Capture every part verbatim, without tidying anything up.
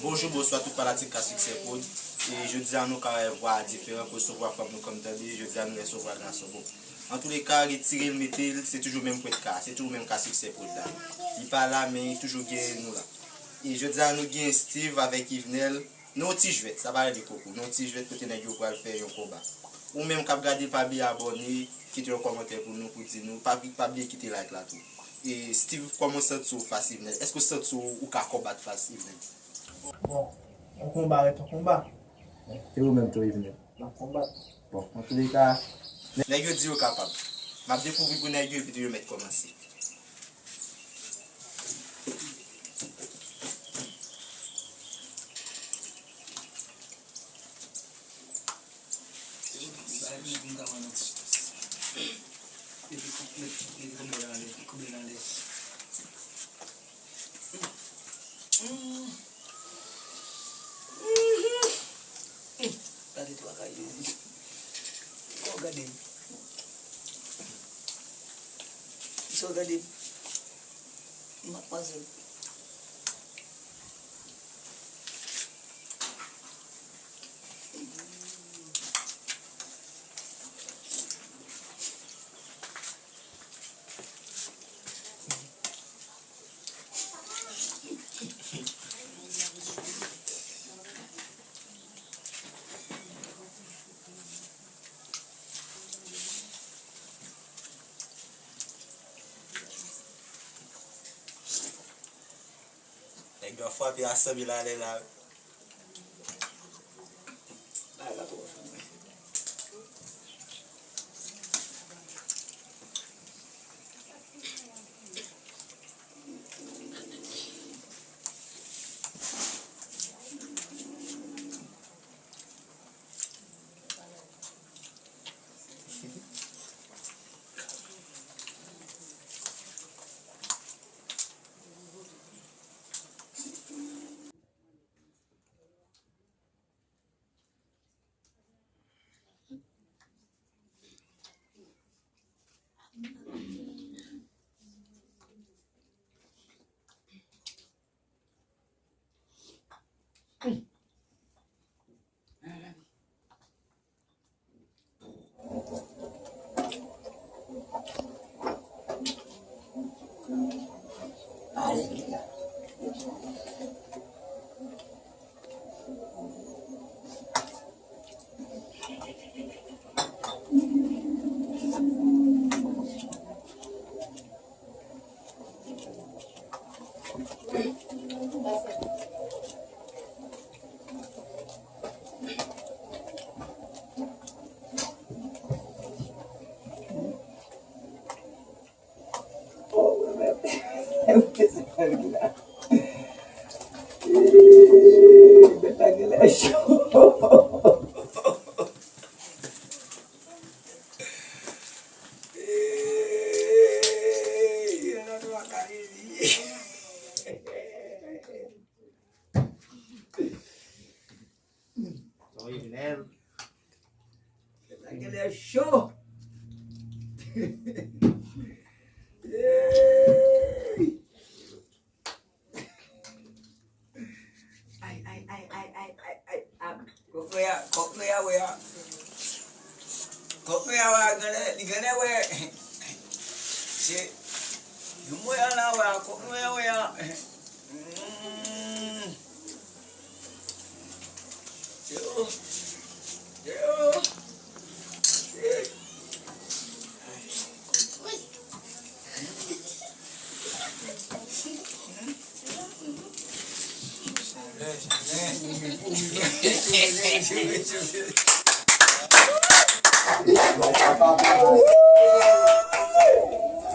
Bonjou, bonswa tout fanatik Ka Siksè Prod. E jodi a nou ka wè vwa a diferan, kote se vwa fanm nou konn tande, jodi a nou resevwa gason. Bon, antouleka, retire l, mete l, se toujou menm pwent ka, se toujou menm Ka Siksè Prod la. Li pa la, men toujou gen nou la. E jodi a nou gen Steve avèk Yvenel. Nan yon ti jwèt, sa pa rele konkou, nan yon ti jwèt kote nèg yo pral fè yon konba. Ou menm k ap gade, pa bliye abòne, kite yon kòmantè pou nou, pou di nou, pa, pa bliye kite like la tou. E Steve, kòman w santi w fas Yvenel? Èske w santi w, ou ka konbat fas Yvenel? Bon, yon konba rete yon konba. E ou menm tou, Yvenel? M ap konbat. Bon, antouleka, nèg yo di yo kapab. M ap dekouvri pou nèg yo, epi tou yo mèt kòmanse. Gade twa kay Jezi. Kò gade m. Sa w gade m? Matmwazèl. Nèg yo frape a san mil alè la. Son Yvenel. Sa genlè cho. Ay, ay, ay, ay, ay, ay, ay, ah. Kòk nou ya, kòk nou ya, wè a. Kòk nou ya, wè a, genlè, li genlè, wè. Se, yon mwen an la, wè a, kòk nou ya, wè a. Mm. Se yo. Se yo. Se.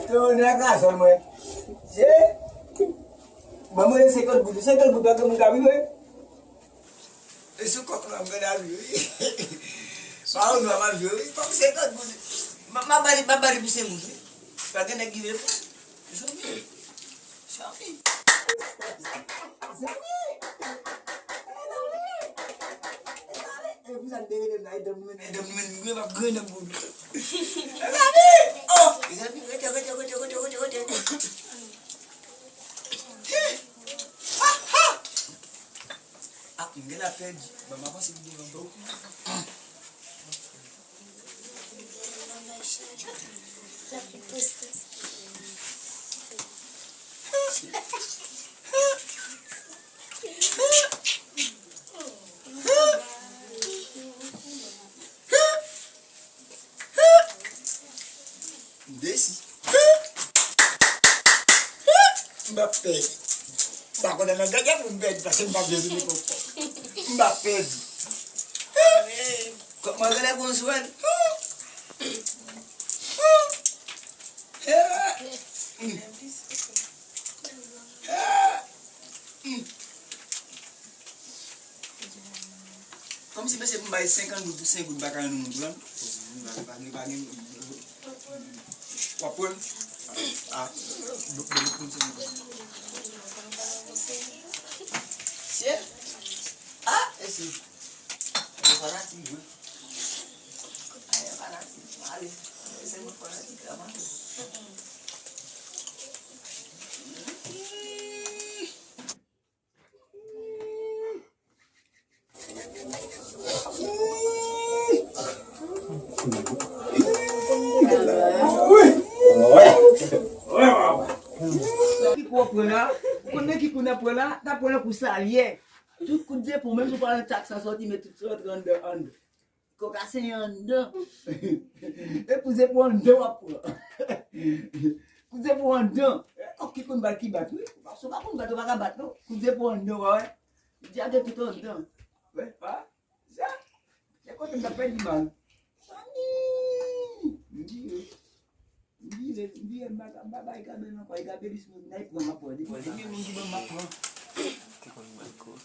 Yo, nèg la, sèl mwen. Se. Mwen, mwen, senkant goud. Senkant goud, pa gen moun ka viv, wi. E sou kòk la, m gade a viv, wi. Pa ou nwa, m ap viv, wi. Fòk senkant goud. M, m ap ba li, m ap ba li pou senk goud, wi. Pa gen nèg ki vle fè. Zanmi. Zanmi. Zanmi. E zanmi. E zanmi. E pou sa l te rele m la, e dam mwen. E dam mwen, mwen, m ap grenn dam pou ou. E zanmi. Oh! E zanmi, rete, rete, rete, rete, rete, rete. Ha, ha! M gen la pèdi. Ban m avanse pou devan bro. M desi. M ap pèdi. M pa konnen nan gade pou m pèdi paske m pa bezwen li konpò. M ap pèdi. Kòman gade pou m swèl? Kòmsi mesye pou m bay senkant goud pou senk goud m pa ka jwenn yon moun pran. W ap pran? Ah, ah, bon, bon, bon, bon. Sye? Ah, e si. Yo fanatik vre. Ay, yo fanatik. Ale. Mesye pou fanatik la, man. Ki kou w pran la? Ou konnen ki kou n ap pran la? N ap pran nan kou sa l ye. Tout kout zepon, menm si w pa nan tak sa sòti, men tout sa rantre anndan, anndan. Koka se anndan. E kou zepon anndan w ap pran. Kou zepon anndan. E kòk ki konn bat ki bat, wi. Paske w pa konn bat, ou pa ka bat, non. Kou zepon anndan, w a wè. Li di a gen tout anndan. Wè, pa. Sa. Se kote m t ap pèdi bal. Mami! M di yo. M di yo, m di yo, m pa ka, m pa bay kaben ankò. E kaben li sou moun, n a pran m ap pran. Depi sa. Depi moun ki ban m ap pran. Te konn bwè kou.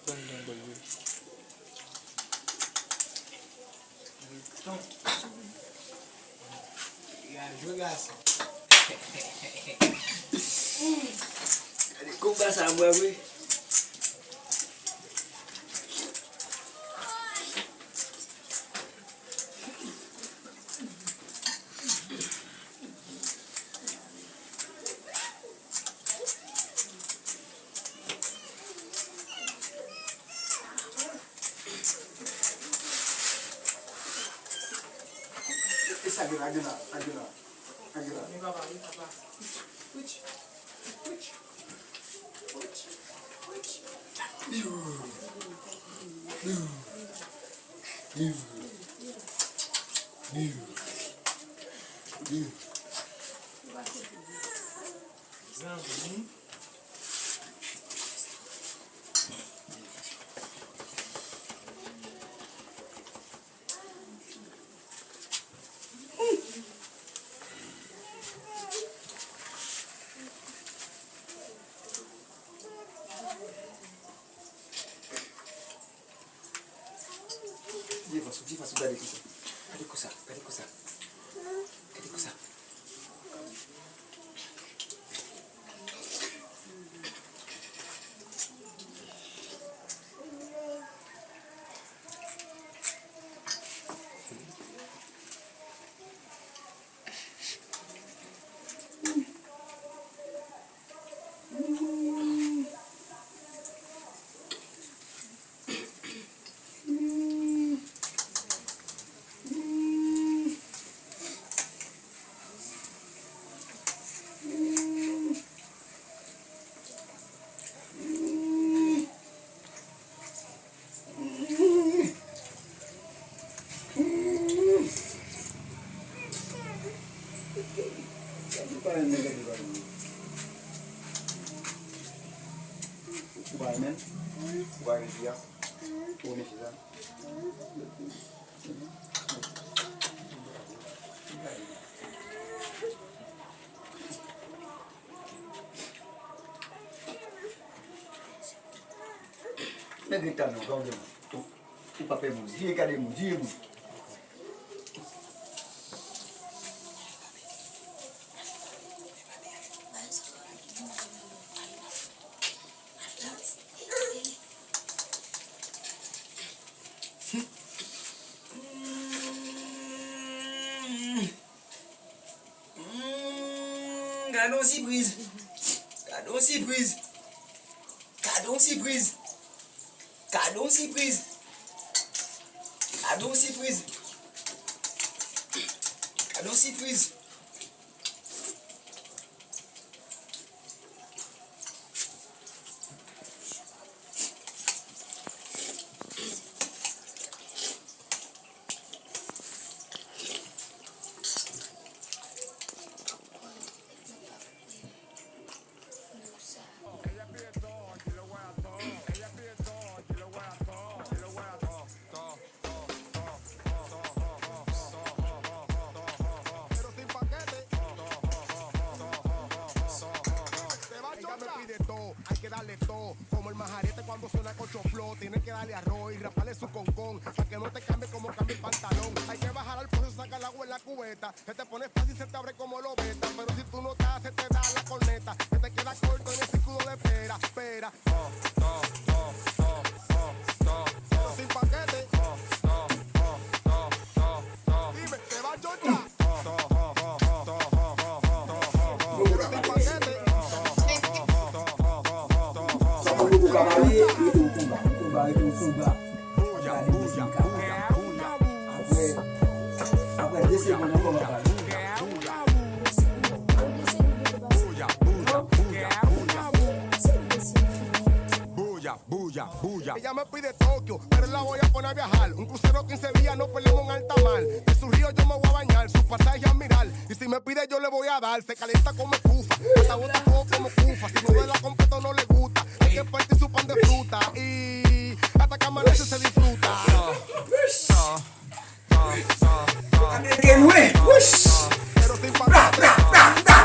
Pran nan bòl wi. Tonton. Ya jwe gason. Gade konba sa mwen wi. E sa gen la, gen la, gen la, gen la. Zanmi. Vye fas, vye fas, gade kou sa. Gade kou sa, gade kou sa. Gade kou sa. Ou pa renmen l? Ou pa renmen fi a? Ou renmen fi sa? Men gade talè w, gade w. Ou pa fè moun. Vire gade moun, vire moun. Mm, gade yon sipriz. Gade yon sipriz. Gade yon sipriz. Gade yon sipriz. Gade yon sipriz. Gade yon sipriz. Ella me pide todo, hay que darle todo. Como el majarete cuando suena con chofló, tiene que darle arroz y raparle su concón, pa' que no te cambie como cambia el pantalón. Hay que bajar al pozo, sacar el agua en la cubeta. Se te pone fácil, se te abre como lobeta. Pero si tú no estás, se te da la corneta. Se te queda corto en el círculo de espera, espera. Pero sin paquete. Dime, ¿te va, Georgia? Pero sin paquete. Sa pou nou ka marye, rete w konba, konba, rete w konba. Bouya, bouya, bouya, bouya. Apre, apre de segonn ankò, m ap pale. Bouya, bouya, bouya, bouya. Bouya, bouya, bouya. Ella me pide Tokio, pero la voy a poner a viajar. Un crucero quince días, nos perdemos en alta mar. De su río yo me voy a bañar, su pasaje a mirar. Y si me pide, yo le voy a dar. Se calienta como estufa, hasta bota fuego como estufa. Si no me la completo, no le gusta. Hay que partir su pan de fruta. Y hasta que amanece se disfruta. American way. Whoosh. Bra, bra, bra, bra.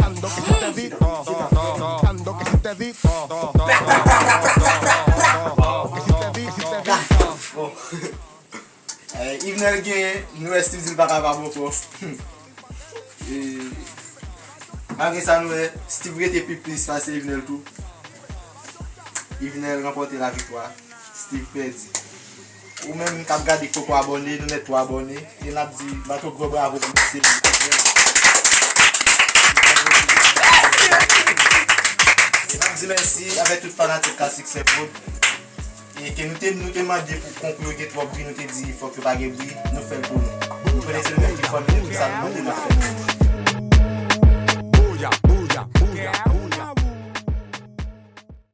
Ando que si te di, ando que si te di, que si te di, si te di. Eh, Yvenel genyen, nou wè Steve di l pa kapab ankò. E, malgre sa, nou wè Steve rete pi plis pase Yvenel tou. Yvenel ranpòte laviktwa, Steve pèdi. Ou menm k ap gade k poko abòne, nou mèt tou abòne. E n ap di, n ap yon gwo bravo pou misye. E n ap di mèsi avèk tout fanatik Classic Prod. E ke nou te, nou te mande pou konkou yo gen twòp bri, nou te di fòk yo pa gen bri, nou fè l pou nou. Nou konnen se nou menm ki fòme, men tout sa nou mande n ap fè. Bouya, bouya, bouya.